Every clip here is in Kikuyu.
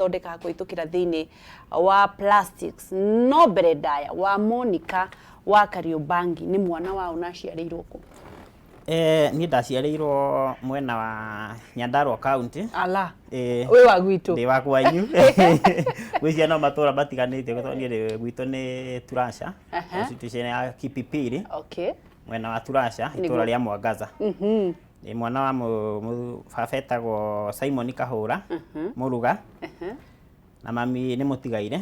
Thondekaga kũhĩtũkĩra thĩinĩ wa plastics. No mbere ndaya wa Monica wa Kariobangi nĩ mwana waũ na aciarĩirwo kũ? Niĩ ndaciarĩirwo mwena wa Nyandarua County. Ala. Ĩĩ. Wĩ wa gwitũ. Ndĩ wa kwanyu. Gwĩciria no matũra matiganĩte tondũ niĩ ndĩ gwitũ nĩ Turasha, constitution ya Kipipiri. Mwena wa Turasha, itũra rĩa Mwangaza. Ndĩ mwana wa baba etagwo Simon Kahũra Mũruga na mami nĩ mũtigaire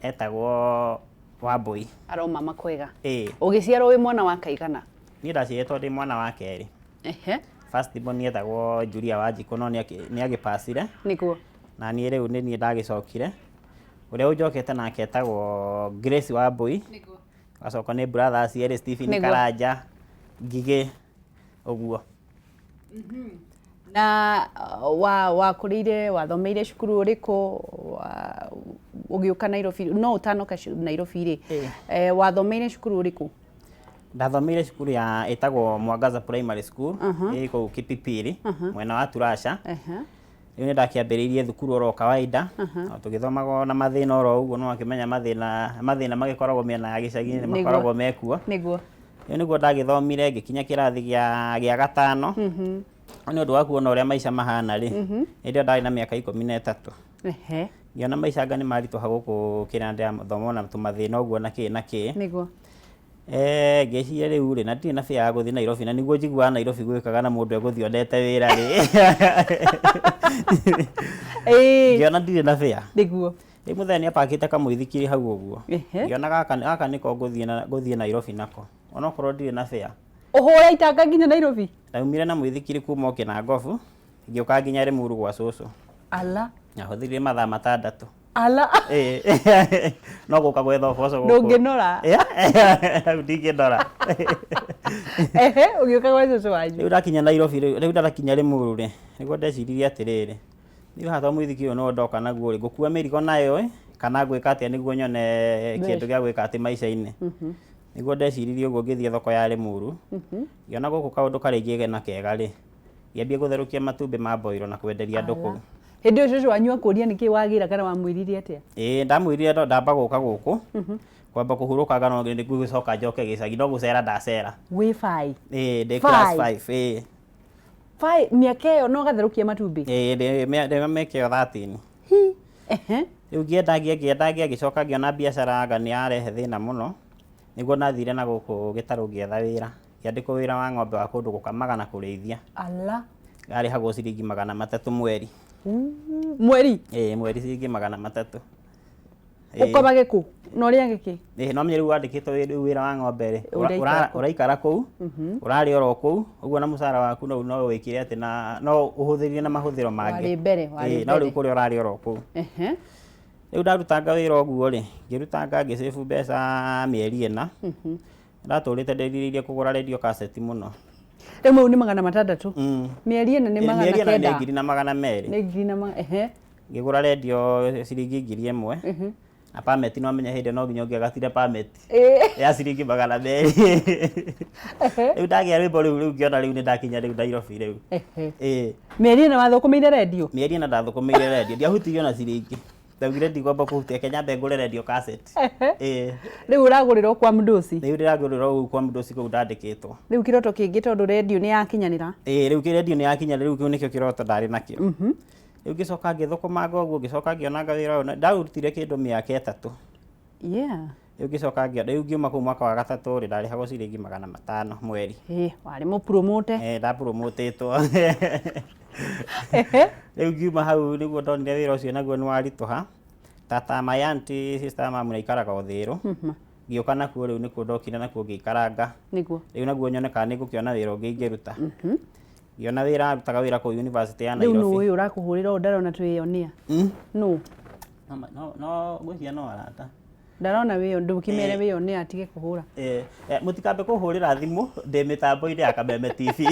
etagwo Wambũi. Aroma makwega. Ĩĩ. Ũgĩciarwo wĩ mwana wa kaigana? Niĩ ndaciarĩtwo ndĩ mwana wa kerĩ. First born etagwo Julia Wanjikũ no nĩ agĩpacire. Na niĩ rĩu nĩ niĩ ndagĩcokire. Ũrĩa ũnjokete nake etagwo Grace Wambũi. Agacoka nĩ brothers erĩ Stephen Karanja, Ngigĩ. Ũguo. Na wa wakũrĩire wathomeire cukuru ũrĩkũ ũgĩũka Nairobi no ũtanoka Nairobi rĩ, wathomeire cukuru ũrĩkũ? Ndathomeire cukuru ya ĩtagwo Mwangaza Primary School ĩ kũu Kipipiri mwena wa Turasha. Rĩu nĩ ndakĩambĩrĩirie thukuru oro kawaida o tũgĩthomaga na mathĩna oro ũguo, no wakĩmenya mathĩna mathĩna magĩkoragwo mĩena ya gĩcagi-inĩ nĩ makoragwo mekuo. Rĩu nĩguo ndagĩthomire ngĩkinya kĩrathi gĩa gatano. Nĩ ũndũ wa kuona ũrĩa maica mahana rĩ, hĩndĩ ĩyo ndarĩ na mĩaka 13. Ngĩona maica anga nĩ maritũha gũkũ kĩrĩa ndĩrathoma na tũmathĩna ũguo na kĩ na kĩ. Ngĩciria rĩu rĩ, na ndirĩ na fare ya gũthiĩ Nairobi na nĩguo njiguaga Nairobi gwĩkaga na mũndũ egũthiĩ onete wĩra rĩ. Ngĩona ndirĩ na fare. Rĩu mũthee nĩ apakĩte kamũithikiri hau ũguo. Ngĩona gaka gaka nĩko ngũthiĩ na ngũthiĩ Nairobi nako. Onokorwo ndirĩ na fare. Ũhũre itanga nginya Nairobi? Ndaumire na mũithikiri kuma o Kĩnangobu, ngĩũka nginya Limuru gwa cũcũ. Ala. Ndahũthĩrire mathaa 6. Ala. Ĩĩ. No gũka gwetha ũboco gũkũ. Ndũngĩnora. Hau ndingĩnora. Ehe, ũgĩũka gwa cũcũ wanyu. Rĩu ndakinya Nairobi rĩu, rĩu ndakinya Limuru rĩ, nĩguo ndeciririe atĩrĩrĩ, niĩ haha to mũithikiri ũyũ no ndoka naguo rĩ, ngũkua mĩrigo nayo ĩ, kana ngwĩka atĩa nĩguo nyone kĩndũ gĩa gwĩka atĩ maica-inĩ. Nĩguo ndeciririe ũguo ngĩthiĩ thoko ya Limuru, ngĩona gũkũ kaũndũ karĩa ingĩgĩa kega rĩ, ngĩambia gũtherũkia matumbĩ ma mboiro na kwenderia andũ kũu. Hĩndĩ ĩyo cũcũ wanyu akũria nĩkĩ wagĩra kana wamwĩrire atĩa? Ĩĩ ndamwĩrire ndamba gũka gũkũ, kwamba kũhurũkanga no nĩngũgĩcoka njoke gĩcagi no gũcera ndacera. Wĩ baĩ? Ĩĩ ndĩ class 5 ĩĩ. Baĩ mĩaka ĩyo na ũgatherũkia matumbĩ? Ĩĩ ndĩ mĩaka ĩyo 13. Hi! Ehe. Rĩu ngĩendagia ngĩendagia ngĩcoka ngĩona biacara anga nĩ yarehe thĩna mũno, nĩguo ndathire na gũkũ gĩtarũ ngĩetha wĩra. Ngĩandĩkwo wĩra wa ng'ombe wa kũndũ gũkamaga na kũrĩithia. Ala. Ngarĩhagwo ciringi 300 mweri. Mweri? Ĩĩ mweri ciringi 300. Ũkomage kũ? Na ũrĩage kĩ? Ĩĩ no menye rĩu wandĩkĩtwo rĩu wĩra wa ng'ombe rĩ, ũraikara kũu, ũrarĩa oro kũu, ũguo na mũcara waku no no wĩkire atĩ na no ũhũthĩrire na mahũthĩro mangĩ. Warĩ mbere, warĩ mbere. No rĩu kũrĩa ũrarĩa oro kũu. Rĩu ndarutanga wĩra ũguo rĩ, ngĩrutanga ngĩ save mbeca mĩeri 4. Ndatũrĩte ndĩrirĩirie kũgũra radio cassette mũno. Rĩu mau nĩ 600. Mĩeri 4 nĩ magana Mĩeri 4 kenda. Nĩ 1,200. Nĩ ngiri na magana, ehe. Ngĩgũra radio ciringi 1000. Na permit no menye hĩndĩ no nginya ũngĩagatire permit. Ya ciringi 200. Rĩu ndagĩa rwĩmbo rĩu rĩu ngĩona rĩu nĩ ndakinya rĩu Nairobi rĩu. Ĩĩ. Mĩeri 4 wathũkũmĩire radio? Mĩeri 4 ndathũkũmĩire radio. Ndiahutirie ona ciringi. Ndaugire ndikwamba kũhutia reke nyambe ngũre radio cassette. Ĩĩ. Rĩu ũragũrĩrwo kwa Mdosi? Rĩu ndĩragũrĩrwo kũu kwa Mdosi kũu ndandĩkĩtwo. Rĩu kĩroto kĩngĩ tondũ radio nĩ yakinyanĩra? Ĩĩ rĩu radio nĩ yakinyanĩra rĩu kĩu nĩkĩo kĩroto ndarĩ nakĩo. Rĩu ngĩcoka ngĩthũkũmanga ũguo ngĩcoka ngĩonanga wĩra ũyũ ndaũrutire kĩndũ mĩaka 3. Rĩu ngĩcoka rĩu ngiuma kũu mwaka wa gatatũ rĩ ndarĩhagwo ciringi 500 mweri. Ĩĩ warĩ mũpromote. Ĩĩ ndapromotĩtwo. Rĩu ngiuma hau nĩguo ndonire wĩra ũcio naguo nĩ waritũha. Tata my auntie sister mamu nĩ aikaraga Ũthĩrũ. Ngĩũka nakuo rĩu nĩkuo ndokire nakuo ngĩikaranga. Rĩu naguo nyone kana nĩ ngũkĩona wĩra ũngĩ ingĩruta. Ngĩona wĩra arutaga wĩra kũu University ya Rĩu nũ Nairobi. ũyũ ũrakũhũrĩra ũũ ndarona twĩyonia? Nũ? No no ngwĩciria no arata. Ndarona wĩyo ndũkĩmere wĩyonea atige kũhũra. Mũtikambe kũhũrĩra thimũ ndĩ mĩtambo-inĩ ya Kameme TV.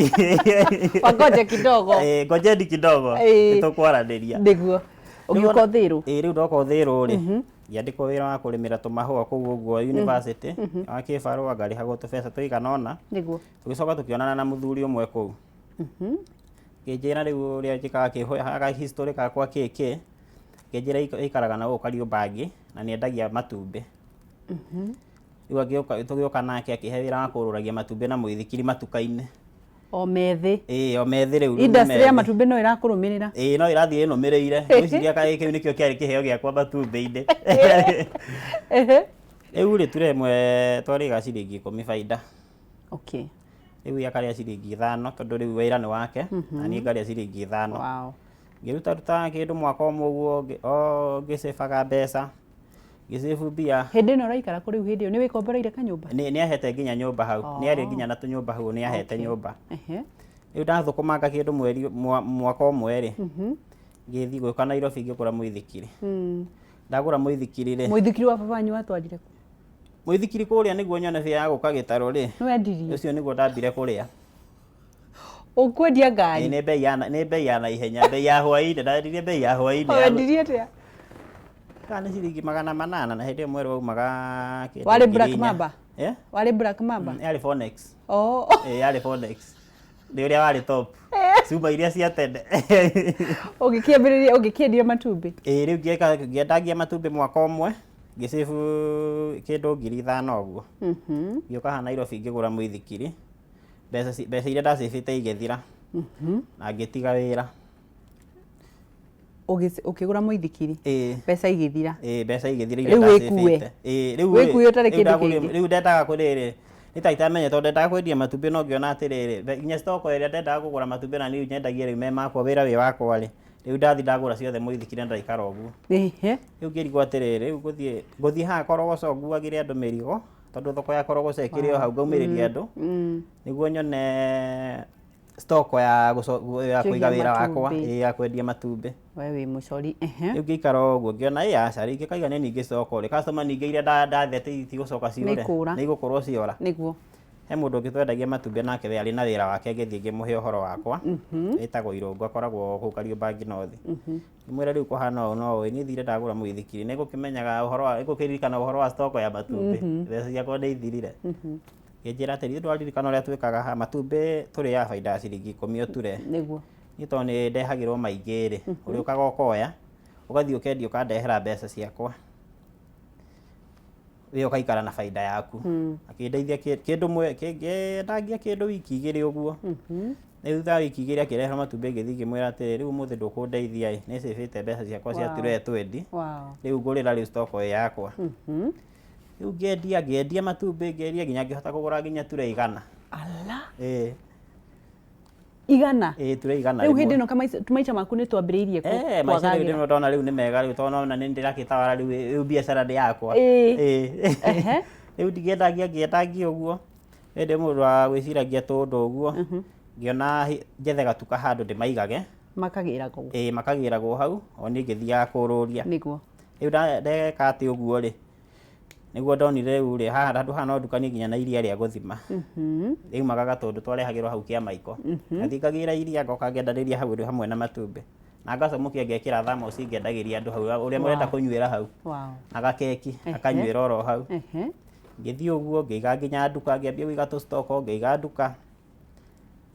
Wangoje kidogo. Ngojeni kidogo Ĩĩ. nĩtũkwaranĩria. Nĩguo. Ũgĩũka Ũthĩrũ? Ĩĩ rĩu ndoka Ũthĩrũ rĩ, ngĩandĩkwo wĩra wa kũrĩmĩra tũmahũa kũu ũguo university wa kĩbarũa ngarĩhagwo tũbeca tũigana ũna. Tũgĩcoka tũkĩonana na mũthuri ũmwe kũu. Ngĩnjĩra rĩu ũrĩa njĩkaga kĩhoyaga history gakwa kĩ kĩ. Akĩnjĩra aikaraga na gũkũ Kariobangi na nĩ endagia matumbĩ. Rĩu agĩũka, tũgĩũka nake akĩhe wĩra wa kũrũragia matumbĩ na mũithikiri matuka-inĩ. O methĩ. Ĩĩ, o methĩ rĩu. Rĩu nĩ Industry ya methĩ. matumbĩ no ĩrakũrũmĩrĩra. Ĩĩ, no ĩrathiĩ ĩnũmĩrĩire. Ngwĩciria kaĩ kĩu nĩkĩo kĩarĩ kĩheo gĩakwa matumbĩ-inĩ. Rĩu rĩ, ture ĩmwe twarĩga ciringi 10 baida. Rĩu ye akarĩa ciringi 5 tondũ rĩu wĩra nĩ wake na niĩ ngarĩa ciringi 5. Ngĩruta rutaga kĩndũ mwaka ũmwe ũguo o ngĩcĩbaga mbeca, ngĩcĩbu mbia. Hĩndĩ ĩno ũraikara kũ rĩu hĩndĩ ĩyo? Nĩ wĩkomboreire kanyũmba? Nĩ nĩ ahete nginya nyũmba hau. Nĩ arĩ nginya na tũnyũmba hau, nĩ ahete nyũmba. Rĩu ndathũkũmanga kĩndũ mweri mwaka ũmwe rĩ, ngĩthiĩ gũka Nairobi ngĩgũra mũithikiri. Ndagũra mũithikiri rĩ. Mũithikiri wa baba wanyu watwarire kũ? Mũithikiri kũrĩa nĩguo nyone bĩa ya gũka gĩtarũ rĩ. Nĩ wendirie? Ũcio nĩguo ndambire kũrĩa. Ũkwendia ngari? Nĩ bei ya nĩ bei ya naihenya, bei ya hwainĩ, ndendirie bei ya hwainĩ. Wendirie atĩa? Kana nĩ ciringi 800 na hĩndĩ ĩyo mwerũ waumaga kĩndũ Warĩ Black 4000. Mamba? Eh? Warĩ Black Mamba? Yarĩ Phonex. Ĩĩ, yarĩ Phonex. Nĩ ũrĩa warĩ top. Cuma iria cia tene. Ũgĩkĩambĩrĩria ũgĩkĩendia matumbĩ? Ĩĩ, rĩu ngĩka ngĩendangia matumbĩ mwaka ũmwe, ngĩcĩbu kĩndũ 5000 ũguo. Ngĩũka haha Nairobi ngĩgũra mũithikiri. Mbeca mbeca iria ndacĩbĩte igĩthira. Na ngĩtiga wĩra. Ũkĩgũra mũithikiri? Ĩĩ. Mbeca igĩthira? Ĩĩ, mbeca igĩthira iria Rĩu wĩkue? ndacĩbĩte. Ĩĩ, rĩu Wĩkue ũtarĩ rĩu kĩndũ ndagũrire kĩngĩ? rĩu ndendaga kũrĩrĩ, nĩ ta itamenyete tondũ ndendaga kwendia matumbĩ no ngĩona atĩrĩrĩ, nginya stock ĩrĩa ndendaga kũgũra matumbĩ na niĩ nyendagia rĩu me makwa wĩra wĩ wakwa rĩ, rĩu ndathiĩ ndagũra ciothe mũithikiri na ndaikara ũguo. Rĩu ngĩrigwo atĩrĩrĩ, rĩu ngũthiĩ ngũthiĩ haha Korogoco nguagĩre andũ mĩrigo, tondũ thoko ya Korogoco ĩkĩrĩ o hau ngaumĩrĩria andũ, nĩguo nyone stock ya ya kũiga wĩra wakwa, ĩĩ ya kwendia matumbĩ. We wĩ mũcori. Rĩu ngĩikara ũguo ngĩona ĩ aca rĩu ingĩkaiga nĩ ningĩ stock rĩ, customer ningĩ iria ndathete itigũcoka ciũre, Nĩ igũkorwo ciora. Nĩguo. He mũndũ ũngĩ twendagia matumbĩ nake we arĩ na wĩra wake ngĩthiĩ ngĩmũhe ũhoro wakwa, wĩtagwo Irũngũ akoragwo kũu Kariobangi North. Ngĩmwĩra rĩu kũhana ũũ na ũũ, niĩ thire ndagũra mũithikiri, nĩ ngũkĩmenyaga ũhoro wa, nĩngũkĩririkana ũhoro wa stock ya matumbĩ, mbeca ciakwa nĩ ithirire. Akĩnjĩra atĩrĩ, ndũraririkana ũrĩa twĩkaga haha, matumbĩ tũrĩaga baida ya ciringi 10 o ture. Nĩguo. Niĩ tondũ nĩ ndehagĩrwo maingĩ rĩ, ũrĩũkaga ũkoya, ũgathiĩ ũkendia ũkandehera mbeca ciakwa. We ũgaikara na baida yaku. Akĩndeithia kĩndũ ngĩendangia kĩndũ wiki 2 ũguo. Rĩu thutha wa wiki 2 akĩrehe matumbĩ ngĩthiĩ ngĩmwĩra atĩrĩ, rĩu ũmũthĩ ndũkũndeithia ĩ, nĩ cĩbĩte mbeca ciakwa cia ture twendi, rĩu ngũrĩra rĩu stock ĩ yakwa. Rĩu ngĩendia ngĩendia matumbĩ ngĩendia nginya ngĩhota kũgũra nginya ture 100. Ala! Ĩĩ. 100? Ĩĩ, ture 100 Rĩu hĩndĩ ĩno maica maku nĩ twambĩrĩirie kwagagĩra. Maica rĩu ndĩno ndona rĩu nĩ mega rĩu tondũ nona nĩ ndĩrakĩtawara rĩu rĩu biacara nĩ yakwa. Ĩĩ. Rĩu ngĩendangia ngĩendangia ũguo, hĩndĩ mũndũ wa gwĩciragia tũũndũ ũguo, ngĩona njethe gatuka handũ ndĩmaigage. Makagĩragwo. Ĩĩ, makagĩragwo hau, o niĩ ngĩthiaga kũrũria. Nĩguo. Rĩu ndeka atĩ ũguo rĩ, nĩguo ndonire rĩu rĩ, haha handũ haha no ndukanie nginya na iria rĩa gũthima. Rĩumaga gatũndũ twarehagĩrwo hau Kĩamaiko. Ngathiĩ ngagĩra iria ngoka ngendanĩria hau hamwe na matumbĩ. Na ngacamũkia ngekĩra thermos ngendagĩria andũ hau ũrĩa mũrenda kũnyuĩra hau. Na gakeki akanyuĩra oro hau. Ngĩthiĩ ũguo ngĩiga nginya nduka, ngĩambia kũiga tũ stock ngĩiga nduka.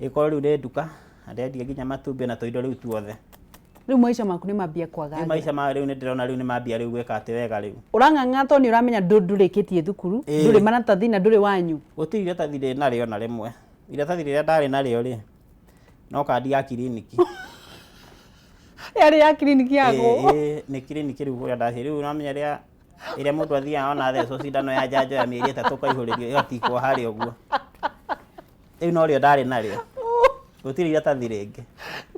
Ĩgĩkorwo rĩu nĩ nduka na ndendia nginya matumbĩ na tũindo rĩu tuothe. Rĩu maica maku nĩ mambia kwagagĩra. Rĩu maica ma rĩu nĩ ndĩrona rĩu nĩ mambia rĩu gwĩka atĩ wega rĩu. Ũrang'ang'a tondũ nĩ ũramenya ndũrĩkĩtie thukuru, ndũrĩ maratathi na ndũrĩ wanyu. Gũtirĩ iratathi ndĩ narĩo ona rĩmwe. Iratathi rĩrĩa ndarĩ narĩo rĩ, no kandi ya kiriniki. Yarĩ ya kiriniki ya kũ? Ĩĩ, nĩ kiriniki rĩu kũrĩa ndathiĩ. Rĩu ũramenya rĩrĩa ĩrĩa mũndũ athiaga ona athecwo cindano ya njanjo ya mĩeri 3 ũkaihũrĩrio ĩgatikwo harĩa ũguo. Rĩu norĩo ndarĩ narĩo. Gũtirĩ iratathi rĩngĩ.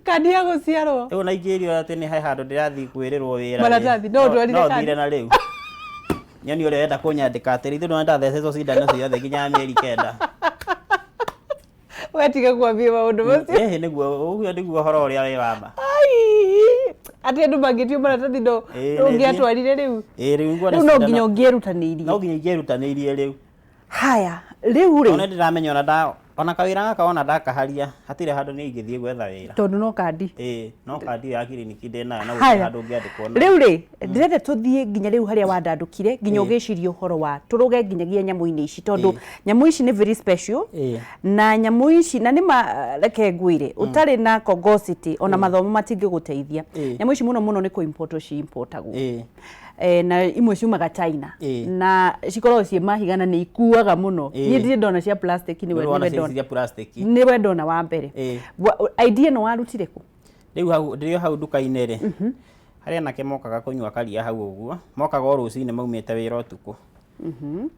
Kandi ya gũciarwo. Rĩu ona ingĩrio atĩ nĩ he handũ ndĩrathiĩ kwĩrĩrwo wĩra. Maratathi, no ũtwarire No kandi. thire na rĩu. Nyoni ũrĩa ũrenda kũnyandĩka atĩrĩ, ithuĩ nĩwona ndathecetwo cindano ciothe nginya ya mĩeri 9. We tiga kwambia maũndũ macio. Ĩhĩ nĩguo, ũguo nĩguo ũhoro ũrĩa wĩ wa ma. Ai! Atĩ andũ mangĩtio maratathi no Ĩĩ, ũngĩatwarire rĩu. Ĩĩ, rĩu nguona Rĩu no cindano- nginya ũngĩerutanĩirie. No nginya ingĩerutanĩirie rĩu. Haya, rĩu rĩ. Ona ndĩramenya ona Ona kawĩra gaka wona ndakaharia, hatirĩ handũ niĩ ingĩthiĩ gwetha wĩra. Tondũ no kandi. Ĩĩ, no kandi ĩyo ya kiriniki ndĩnayo na gũtirĩ Haya. handũ ũngĩandĩkwo nayo. Rĩu rĩ, ndĩrenda tũthiĩ nginya rĩu harĩa wandandũkire, nginya ũgĩciria ũhoro wa tũrũge nginyagia nyamũ-inĩ ici, tondũ nyamũ ici nĩ very special. Na nyamũ ici, na nĩma reke ngwĩre, ũtarĩ na Kongosity ona mathomo matingĩgũteithia. Nyamũ ici mũno mũno nĩ kũ import ci importagwo. Na imwe ciumaga China. Na cikoragwo ciĩ mahiga na nĩ ikuaga mũno. Niĩ ndirĩ ndona cia plastic, nĩwe Nĩwona nĩwe cia ndona. cia plastic. Nĩwe ndona wa mbere. Idea ĩno warutire kũ? Rĩu hau ndĩrĩ o hau nduka-inĩ rĩ, harĩ anake mokaga kũnyua karia hau ũguo, mokaga o rũcinĩ maumĩte wĩra ũtukũ.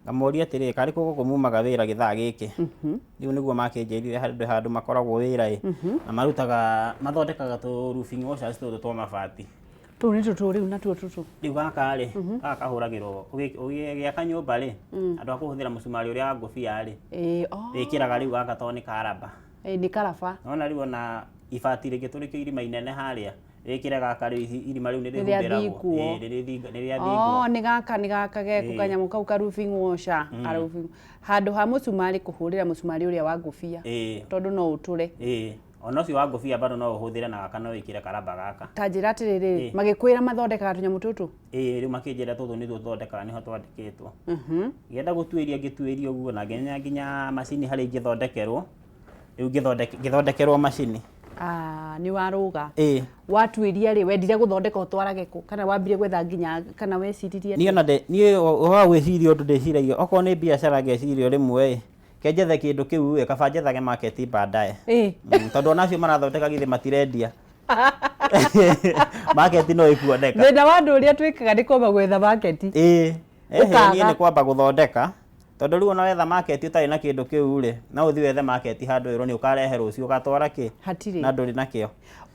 Ngamoria atĩrĩrĩ, karĩ kũ gũkũ mumaga wĩra gĩthaa gĩkĩ? Rĩu nĩguo makĩnjĩrire handũ handũ makoragwo wĩra ĩ, na marutaga, mathondekaga tũ roofing washers tũtũ twa mabati. Tũu nĩ tũtũ rĩu natuo tũtũ. Rĩu gaka rĩ, gaka kahũragĩrwo, ũgĩaka nyũmba rĩ, andũ a kũhũthĩra mũcumarĩ ũrĩa wa ngũbia rĩ, wĩkĩraga rĩu gaka tondũ nĩ karaba. Ĩĩ nĩ karaba. Nĩwona rĩu ona ibati rĩngĩtũrĩkio irima inene harĩa, wĩkĩre gaka rĩu irima rĩu nĩ rĩhumbĩragwo. Ĩĩ nĩ rĩathingwo. Oh, nĩ gaka nĩ gaka geku kanyamũ kau ka roofing washer, ka roofing. Handũ ha mũcumarĩ kũhũrĩra mũcumarĩ ũrĩa wa ngũbia. Tondũ no ũtũre. Ĩĩ. Ona ũcio wa ngũbia bado no ũhũthĩre na gaka no wĩkĩre karaba gaka. Ta njĩra atĩrĩrĩ, magĩkwĩra mathondekaga tũnyamũ tũtũ? Ĩĩ rĩu makĩnjĩra tũtũ nĩtuo tũthondekaga nĩho twandĩkĩtwo. Ngĩenda gũtuĩria ngĩtuĩria ũguo na ngĩmenya nginya macini harĩa ingĩthondekerwo, rĩu ngĩthondekerwo macini. Ah, nĩ warũga. Ĩĩ. Watuĩria rĩ, wendire gũthondeka ũtwarage kũ? Kana wambire gwetha nginya, kana weciririe atĩa? Niĩ ona niĩ ũhoro wa gwĩciria ũndũ ndĩciragia, okorwo nĩ biacara ngeciria o rĩmwe ĩ, ke njethe kĩndũ kĩu ĩ, kaba njethage market baadaye. Tondũ ona acio marathondeka githĩ matirendia. Market no ĩkuoneka. Thĩna wa andũ ũrĩa twĩkaga nĩ kwamba gwetha market. Ĩĩ. Niĩ nĩ kwamba gũthondeka, tondũ rĩu ona wetha market ũtarĩ na kĩndũ kĩu rĩ, no ũthiĩ wethe market handũ wĩrwo nĩ ũkarehe rũciũ ũgatwara kĩ? Hatirĩ. Na ndũrĩ nakĩo.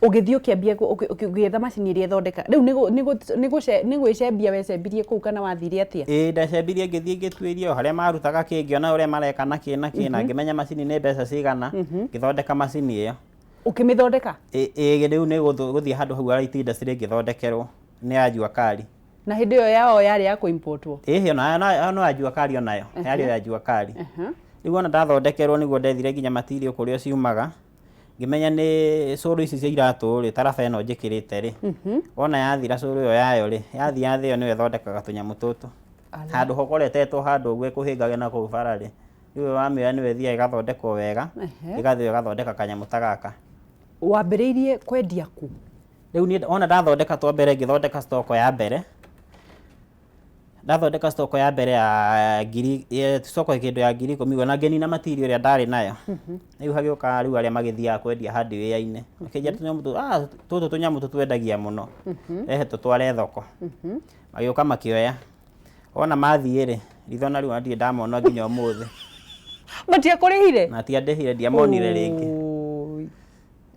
Ũgĩthiĩ ũkĩambia ũgĩetha macini ĩrĩa ĩthondeka. Rĩu nĩ gwĩcembia wecembirie kũu kana wathire atĩa? Ĩĩ ndecembirie ngĩthiĩ ngĩtuĩria o harĩa marutaga kĩ, ngĩona ũrĩa mareka na kĩ na kĩ, na ngĩmenya macini nĩ mbeca cigana, ngĩthondeka macini ĩyo. Ũkĩmĩthondeka? Ĩĩ rĩu nĩ gũthiĩ handũ hau IT industry ngĩthondekerwo nĩ ya Jua Kali. Na hĩndĩ ĩyo yao yarĩ ya kũ-importwo? Ĩĩ ona no ya Jua Kali onayo, yarĩ o ya Jua Kali. Rĩu ona ndathondekerwo nĩguo ndethire nginya material kũrĩa ciumaga, ngĩmenya nĩ cũrũ ici cia iratũ rĩ, ta raba ĩno njĩkĩrĩte rĩ, wona yathira cũrũ ĩyo yayo rĩ, yathiĩ yathĩo nĩyo ĩthondekaga tũnyamũ tũtũ. Handũ hokoretetwo handũ ũguo ĩkũhĩngage na kũu bara rĩ, rĩu wamĩoya nĩyo ĩthiaga ĩgathondekwo wega, ĩgathĩo ĩgathondeka kanyamũ ta gaka. Wambĩrĩirie kwendia kũ? Rĩu niĩ wona ndathondeka twa mbere ngĩthondeka stock ya mbere, ndathondeka stock ya mbere ya ngiri, stock kĩndũ ya 10,000 ũguo na ngĩnina material ĩrĩa ndarĩ nayo. Rĩu hagĩũka rĩu arĩa magĩthiaga kwendia hardware-inĩ, makĩnjĩra tũnyamũ tũtũ, ah tũtũ tũnyamũ tũtwendagia mũno, rehe tũtware thoko. Magĩũka makĩoya, wona mathiĩ rĩ, ritho na rĩu ndirĩ ndamona nginya ũmũthĩ. Matiakũrĩhire? Matiandĩhire, ndiamonire rĩngĩ.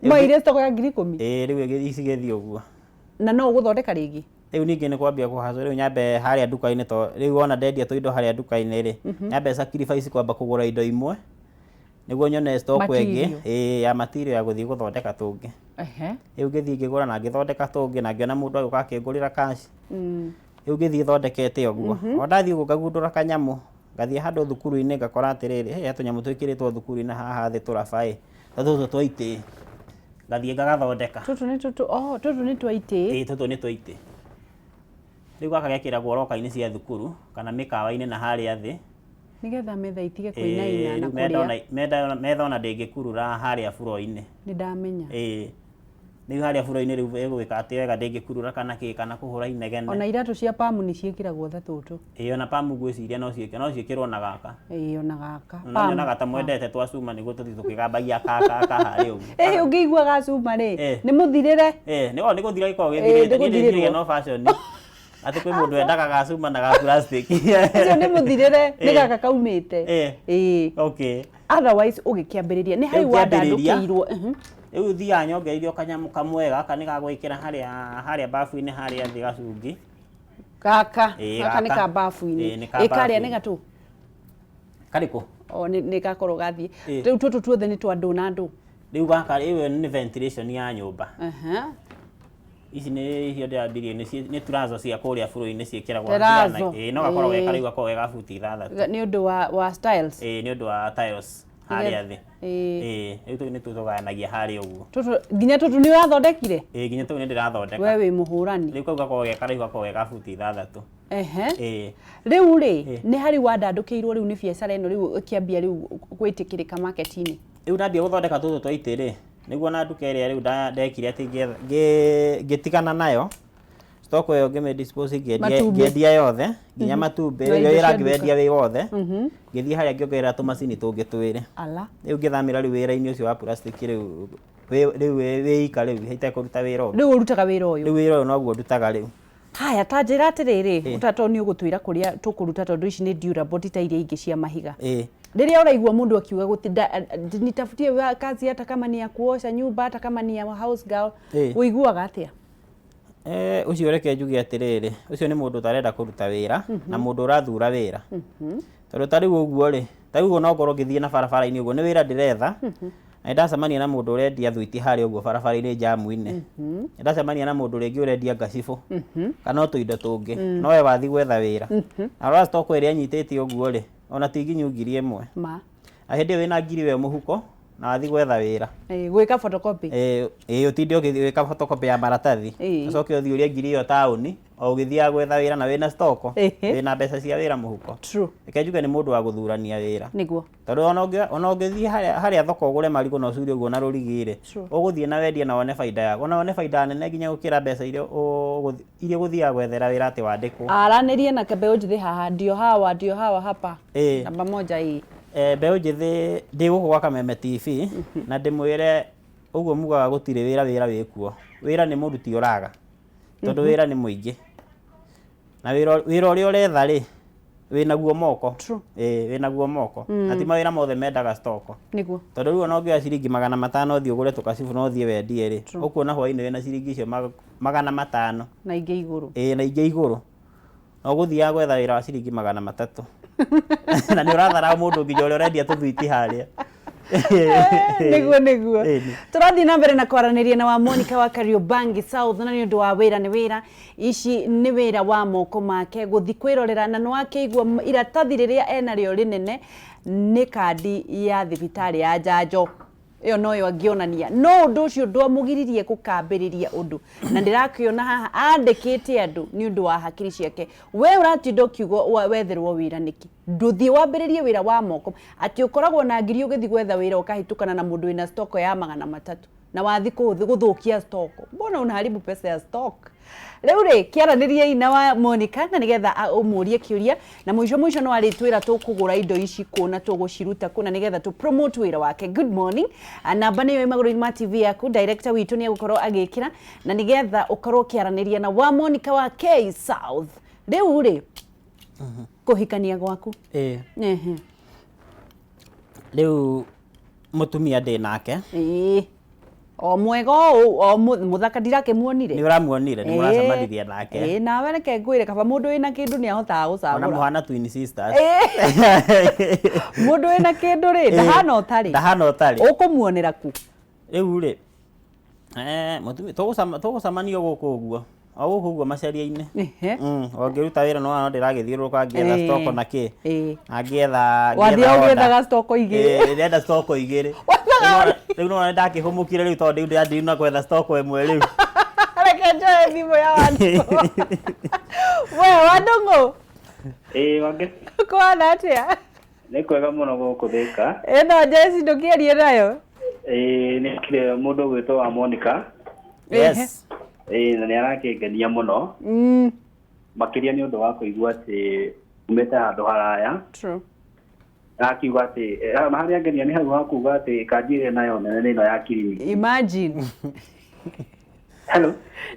Moire stock ya 10,000? Ĩĩ rĩu icigĩthiĩ ũguo. Na no ũgũthondeka rĩngĩ? Rĩu ningĩ nĩ kwambia kũhacwo rĩu nyambe harĩa nduka-inĩ to rĩu wona ndendia tũindo harĩa nduka-inĩ rĩ, nyambe sacrifice kwamba kũgũra indo imwe nĩguo nyone stock ĩngĩ ĩĩ ya material ya gũthiĩ gũthondeka tũngĩ. Rĩu ngĩthiĩ ngĩgũra na ngĩthondeka tũngĩ na ngĩona mũndũ agĩũka akĩngũrĩra cash. Rĩu ngĩthiĩ thondekete ũguo. O ndathiĩ ũguo ngagundũra kanyamũ, ngathiĩ handũ thukuru-inĩ ngakora atĩrĩrĩ, he tũnyamũ twĩkĩrĩtwo thukuru-inĩ haha thĩ tũraba ĩ, ta tũtũ twa itĩ. Ngathiĩ ngagathondeka. Tũtũ nĩ tũtũ, oh, tũtũ nĩ twa itĩ. Ĩĩ tũtũ nĩ twa itĩ. Rĩu gaka gekĩragwo roka-inĩ cia thukuru kana mĩkawa-inĩ na harĩa thĩ. Nĩgetha metha itige kũinaina na kũrĩa. Metha ona ndĩngĩkurura harĩa buro-inĩ. Nĩ ndamenya. Ĩĩ. Rĩu harĩa buro-inĩ rĩu ĩgwĩka atĩ wega ndĩngĩkurura kana kĩ kana kũhũra inegene. Ona iratũ cia pamu nĩ ciĩkĩragwo ta tũtũ. Ĩĩ ona pamu ngwĩciria no ciĩkĩrwo, no ciĩkĩrwo na gaka. Ĩĩ ona gaka. Na nyonaga ta mwendete twa cuma nĩguo tũthiĩ tũkĩgambagia ka ka ka harĩa ũguo. Ĩhĩ ũngĩigua ga cuma rĩ, nĩ mũthirĩre. Ĩĩ nĩ gũthira gĩkoragwo gĩthirĩte, niĩ ndĩciragia no fashion. Atĩ kwĩ mũndũ wendaga ga cuma na ga plastic. Ũcio nĩ mũthirĩre, nĩ gaka kaumĩte. Ĩĩ. Okay. Otherwise ũgĩkĩambĩrĩria nĩ harĩ wandandũkĩirwo. Rĩu thiaga nyongereirio kanyamũ kamwe gaka nĩ ga gwĩkĩra harĩa harĩa bafu-inĩ harĩa thĩ gacungi. Gaka, gaka nĩ ka bafu-inĩ. Ĩ karĩa nĩ gatũ? Karĩkũ? O nĩ gakorwo gathiĩ. Rĩu tũtũ tuothe nĩ twa ndũ na ndũ. Rĩu gaka ĩyo nĩ ventilation ya nyũmba. Ici nĩ icio ndĩrambirie nĩ turazo cia kũrĩa bũrũri-inĩ ciĩkĩragwo. Terazo. Ĩĩ no gakoragwo ge karaihu gakoragwo ge ga buti 6. Nĩ ũndũ wa styles? Ĩĩ nĩ ũndũ wa tiles. Harĩa thĩ. Ĩĩ. Ĩĩ, rĩu tũu nĩtuo tũgayanagia harĩa ũguo. Tũtũ nginya tũtũ nĩ ũrathondekire? Ĩĩ, nginya tũu nĩ ndĩrathondeka. We wĩ mũhũrani. Rĩu kau gakoragwo ge karaihu, gakoragwo ge ga buti 6. Ehe. Ĩĩ. Rĩu rĩ, nĩ harĩ wandandũkĩirwo rĩu nĩ biacara ĩno rĩu ĩkĩambia rĩu gwĩtĩkĩrĩka market-inĩ? Rĩu ndambia gũthondeka tũtũ twa itĩ rĩ, nĩguo na nduka ĩrĩa rĩu ndekire atĩ ngĩtigana nayo. Stock ĩyo ngĩmĩ dispose ngĩendia Matumbĩ. Ngĩendia yothe nginya matumbĩ. Na Rĩu indo wĩra cia nduka. ngĩwendia wĩ wothe, ngĩthiĩ harĩa ngĩongerera tũmacini tũngĩ twĩrĩ. Ala. Rĩu ngĩthamĩra rĩu wĩra-inĩ ũcio wa plastic rĩu rĩu wĩ ika rĩu itekũruta wĩra ũngĩ. Rĩu ũrutaga wĩra ũyũ? Rĩu wĩra ũyũ noguo ndutaga rĩu. Haya, ta njĩra atĩrĩrĩ, tondũ nĩ ũgũtwĩra kũrĩa tũkũruta, tondũ ici nĩ durable, ti ta iria ingĩ cia mahiga. Rĩrĩa ũraigua mũndũ akiuga gũtinda "nitafutie kazi hata kama ni ya kuosha nyumba, hata kama ni ya house girl", ũiguaga atĩa? Ũcio reke njuge atĩrĩrĩ, ũcio nĩ mũndũ ũtarenda kũruta wĩra na mũndũ ũrathura wĩra. Tondũ ta rĩu ũguo rĩ, ta rĩu ũguo no ngorwo ngĩthiĩ na barabara-inĩ ũguo, nĩ wĩra ndĩretha, na nĩndacemania na mũndũ ũrendia thwiti harĩa ũguo barabara-inĩ njamu-inĩ. Nĩndacemania na mũndũ rĩngĩ ũrendia ngacibũ kana o tũindo tũngĩ, no we wathiĩ gwetha wĩra. Na rora stock ĩrĩa anyitĩte ũguo rĩ, ona ti nginyu 1000. Ma. Na hĩndĩ ĩyo wĩna 1000 we mũhuko na wathiĩ gwetha wĩra. Ĩĩ, gwĩka photocopy. Ĩĩ, ũtinde ũgĩka photocopy ya maratathi. Ũcoke ũthiĩ ũrĩe 1000 ĩyo taũni o ũgĩthiaga gwetha wĩra na wĩna stock, wĩna mbeca cia wĩra mũhuko. True. Reke njuge nĩ mũndũ wa gũthurania wĩra. Nĩguo. Tondũ ona ũngĩthiĩ harĩa thoko ũgũre marigũ na ũcure ũguo na rũrigi rĩ, ũgũthiĩ na wendie na wone baida yaku. Ona wone baida nene nginya gũkĩra mbeca iria ũgũthiaga gwethera wĩra atĩ wandĩkwo. Aranĩria na mbeũ njĩthĩ haha, ndio hawa, ndio hawa hapa. Namba moja hii. Mbeũ njĩthĩ ndĩ gũkũ gwa Kameme TV na ndĩmwĩre ũguo mugaga gũtirĩ wĩra, wĩra wĩkuo. Wĩra nĩ mũruti ũraga, tondũ wĩra nĩ mũingĩ. Na wĩra ũrĩa ũretha rĩ, wĩnaguo moko. Ĩĩ, wĩnaguo moko. Na ti mawĩra mothe mendaga stock. Nĩguo. Tondũ rĩu ona ũngĩoya ciringi 500 ũthiĩ ũgũre tũkacibu na ũthiĩ wendie rĩ, ũkuona hwainĩ wĩna ciringi icio 500. Na ingĩ igũrũ. Ĩĩ, na ingĩ igũrũ. Na ũgũthiaga gwetha wĩra wa ciringi 300. Na nĩ ũrathara mũndũ nginya ũrĩa ũrendia tũthwiti harĩa. Nĩguo, nĩguo. Tũrathiĩ na mbere na kwaranĩria na wa Monica wa Kariobangi South, na nĩ ũndũ wa wĩra nĩ wĩra, ici nĩ wĩra wa moko make gũthiĩ kwĩrorera, na nĩwakĩigua iratathi rĩrĩa enarĩo rĩnene nĩ kandi ya thibitarĩ ya njanjo ĩyo noyo angĩonania, no ũndũ ũcio ndwamũgiririe gũkambĩrĩria ũndũ, na ndĩrakĩona haha andĩkĩte andũ nĩ ũndũ wa hakiri ciake. We ũratinda ũkiuga wetherwo wĩra nĩkĩ? Ndũthiĩ wambĩrĩrie wĩra wa moko atĩ ũkoragwo na 1000 ũgĩthiĩ gwetha wĩra ũkahĩtũkana na mũndũ wĩna stock ya 300 na wathiĩ gũthũkia stock. Mbona unaharibu pesa ya stock? Rĩu rĩ, kĩaranĩriei na wa Monica na nĩgetha ũmũrie kĩũria, na mũico mũico no arĩtwĩra tũkũgũra indo ici kũ na tũgũciruta kũ, na nĩgetha tũ promote wĩra wake. Good morning. Namba nĩyo ĩ magũrũ-inĩ ma TV yaku, director witũ nĩ egũkorwo agĩkĩra, na nĩgetha ũkorwo ũkĩaranĩria na wa Monica wa K South. Rĩu rĩ, kũhikania gwaku. Ĩĩ. Rĩu mũtumia ndĩ nake. Ĩĩ. O mwega ũũ, o mũthaka ndirakĩmuonire. Nĩ ũramuonire, nĩ mũracemanirie nake. Ĩĩ, nawe reke ngwĩre, kaba mũndũ wĩna kĩndũ nĩ ahotaga gũcagũra. Ona mũhana twin sisters. Mũndũ wĩna kĩndũ rĩ, ndahana ũtarĩ. Ndahana ũtarĩ. Ũkũmuonera kũ? Rĩu rĩ, mũtumia, tũgũcemania gũkũ ũguo. O gũkũ ũguo macaria-inĩ. O ngĩruta wĩra no ndĩragĩthiũrũrũka ngĩetha stock na kĩ. Na ngĩetha Wathiaga ũgĩethaga stock igĩrĩ. Ĩĩ, ndĩrenda stock igĩrĩ. Rĩu no ndakĩhũmũkire rĩu tondũ rĩu ndĩrathiĩ na gwetha stock ĩmwe rĩu. Reke njoe thimũ ya Wandũng'ũ. We Wandũng'ũ. Ĩĩ, Wangeci. Kũhana atĩa? Nĩ kwega mũno gũkũ Thĩka. Ĩno Jeci ndũkĩarie nayo? Ĩĩ, nĩ kire mũndũ ũgwĩtwo wa Monica. Yes. Ĩĩ, na nĩ arakĩngenia mũno. Makĩria nĩ ũndũ wa kũigua atĩ umĩte handũ haraya. True. Akiuga atĩ, harĩa ngenia nĩ hau ha kuuga atĩ kanji ĩrĩa nayo nene nĩ ĩno ya kiriniki. Imagine. Hello.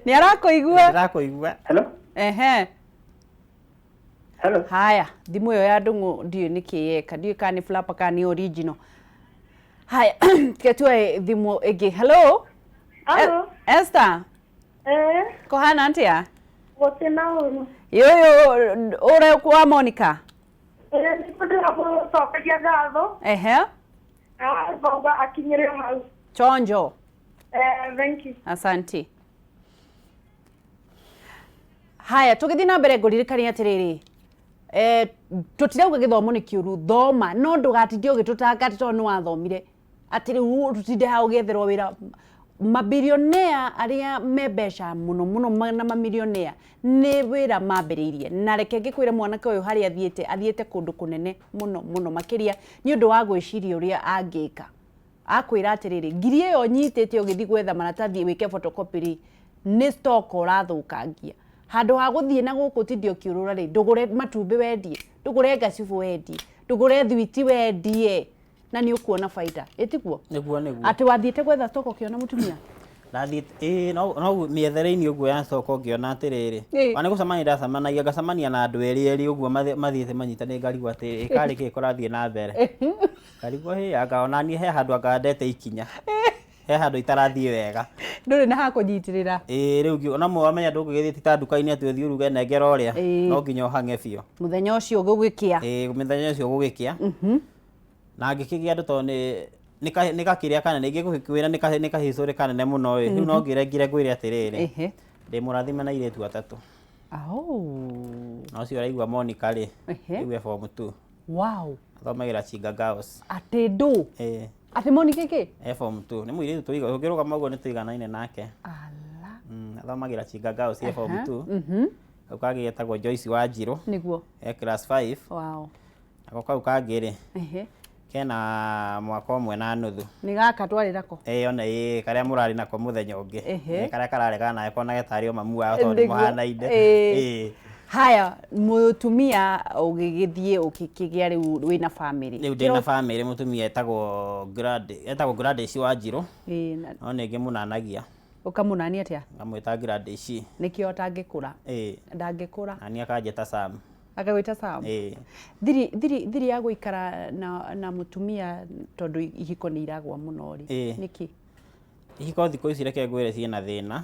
Nĩ arakũigua? Nĩ arakũigua. Hello. Ehe. Hello. Haya, thimũ ĩyo ya Ndũng'ũ ndiũĩ nĩkĩ yeka, ndiũĩ kana nĩ flapper kana nĩ original. Haya, reke tuoe thimũ ĩngĩ. Hello. Hello. Esther. Kũhana atĩa? Gũtirĩ na ũru. Ũyũ ũrĩa wa Monica? Nĩndĩramũcokeria ngatho. Ehe. Ngauga akinyĩre hau. Chonjo. Thank you. Asante. Haya, tũgĩthiĩ na mbere ngũririkanie atĩrĩrĩ. Tũtirauga gĩthomo nĩ kĩũru, thoma, no ndũgatinde ũgĩtũtanga atĩ tondũ nĩ wathomire atĩ rĩu tũtinde haha ũgĩetherwo wĩra. Mabilionea arĩa me mbeca mũno mũno na mamilionea nĩ wĩra mambĩrĩirie. Na reke ngĩkwĩre, mwanake ũyũ harĩa athiĩte, athiĩte kũndũ kũnene mũno mũno makĩria nĩ ũndũ wa gwĩciria ũrĩa angĩka. Akwĩra atĩrĩrĩ, ngiri ĩyo nyitĩte ũgĩthiĩ gwetha maratathi wĩke photocopy rĩ, nĩ stock ũrathũkangia. Handũ ha gũthiĩ na gũkũ ũtinde ũkĩũrũra rĩ, ndũgũre matumbĩ wendie, ndũgũre ngacibu wendie, ndũgũre thwiti wendie, na nĩ ũkuona baida. Ĩtiguo? Nĩguo, nĩguo. Atĩ wathiĩte gwetha stock ũkĩona mũtumia? Ndathiĩte, ĩĩ, no no mĩethere-inĩ ũguo ya soko ngĩona atĩrĩrĩ, ona nĩ gũcemania ndacemanagia, ngacemania na andũ erĩ erĩ ũguo mathiĩte manyitanĩte, ngarigwo atĩrĩ, karĩ kĩ kũrathiĩ na mbere? Ngarigwo hĩ, anga ona niĩ he handũ anga ndete ikinya, he handũ itarathiĩ wega. Ndũrĩ na ha kũnyitĩrĩra. Ĩĩ, rĩu ona wamenya ndũngĩgĩthiĩ ti ta nduka-inĩ atĩ ũthiĩ ũruge nengera ũrĩa, no nginya ũhang'e biũ. Mũthenya ũcio gũgĩkĩa. Ĩĩ, mũthenya ũcio gũgĩkĩa. Na ngĩkĩgĩa andũ tondũ nĩ gakĩrĩa kanene, ingĩgũkwĩra nĩ kahicũrĩ kanene mũno ĩ, rĩu no ngĩre ngire ngwĩre atĩrĩrĩ, ndĩ mũrathime na airĩtu atatũ. Na ũcio ũraigua Monica rĩ, rĩu e form 2. Athomagĩra Chinga Girls. Atĩ ndũ? Ĩĩ. Atĩ Monica kĩ? E form 2. Nĩ mũirĩtu tũngĩrũgama ũguo nĩ tũiganaine nake. Ala. Athomagĩra Chinga Girls e form 2. Kau kangĩ getagwo Joyce Wanjirũ. Nĩguo. E class 5. Wow. Nako kau kangĩ rĩ, kena mwaka ũmwe na nuthu. Nĩ gaka twarĩ nako? Ĩĩ, ona ĩĩ, karĩa mũrarĩ nako mũthenya ũngĩ. Karĩa kararegana nawe konage tarĩ o mamu wao tondũ nĩ mũhanaine. Ĩĩ. Haya, mũtumia ũgĩgĩthiĩ ũgĩkĩgĩa rĩu wĩna famĩlĩ. Rĩu ndĩna famĩlĩ, mũtumia etagwo Gladys, etagwo Gladys Wanjirũ. No nĩ ngĩmũnanagia. Ũkamũnania atĩa? Ngamwĩta Gladys. Nĩkĩo atangĩkũra. Ĩĩ. Ndangĩkũra. Na niĩ akanjĩta Sam. Agagwĩta Sam? Ĩĩ. Thiri, thiri, thiri ya gũikara na mũtumia tondũ ihiko nĩ iragwa mũno rĩ, nĩkĩ? Ihiko thikũ ici reke ngwĩre ciĩna thĩna,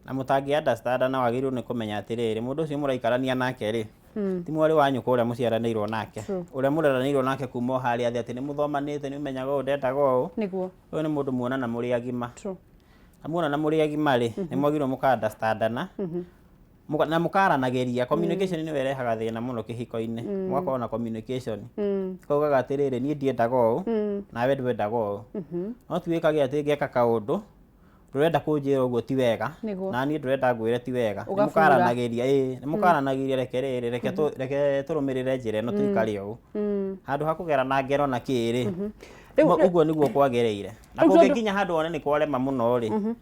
na mũtangĩ understand na wagĩrĩirwo nĩ kũmenya atĩrĩrĩ, mũndũ ũcio mũraikarania nake rĩ, ti mwarĩ wa nyũkwa ũrĩa mũciaranĩirwo nake, ũrĩa mũreranĩirwo nake kuma o harĩa thĩ atĩ nĩ mũthomanĩte, nĩ ũmenyaga ũũ ndendaga ũũ. Nĩguo. Ũyũ nĩ mũndũ muonana mũrĩ agima. Na muonana mũrĩ agima rĩ, nĩ mwagĩrĩirwo mũka understandana, na mũkaranagĩria. Communication nĩyo ĩrehaga thĩna mũno kĩhiko-inĩ. Mũgakorwo na communication. Kaugaga atĩrĩrĩ, niĩ ndiendaga ũũ, nawe ndwendaga ũũ. No ti wĩkage atĩ ngeka kaũndũ, ndũrenda kũnjĩra ũguo ti wega, na niĩ ndũrenda ngwĩre ti wega. Nĩ mũkaranagĩria, ĩĩ, nĩ mũkaranagĩria, reke rĩrĩ, reke tũrũmĩrĩre njĩra ĩno tũikare ũũ. Handũ ha kũgera na ngero na kĩ rĩ, ũguo nĩguo kwagĩrĩire. Na kũngĩkinya handũ wone nĩ kwarema mũno rĩ,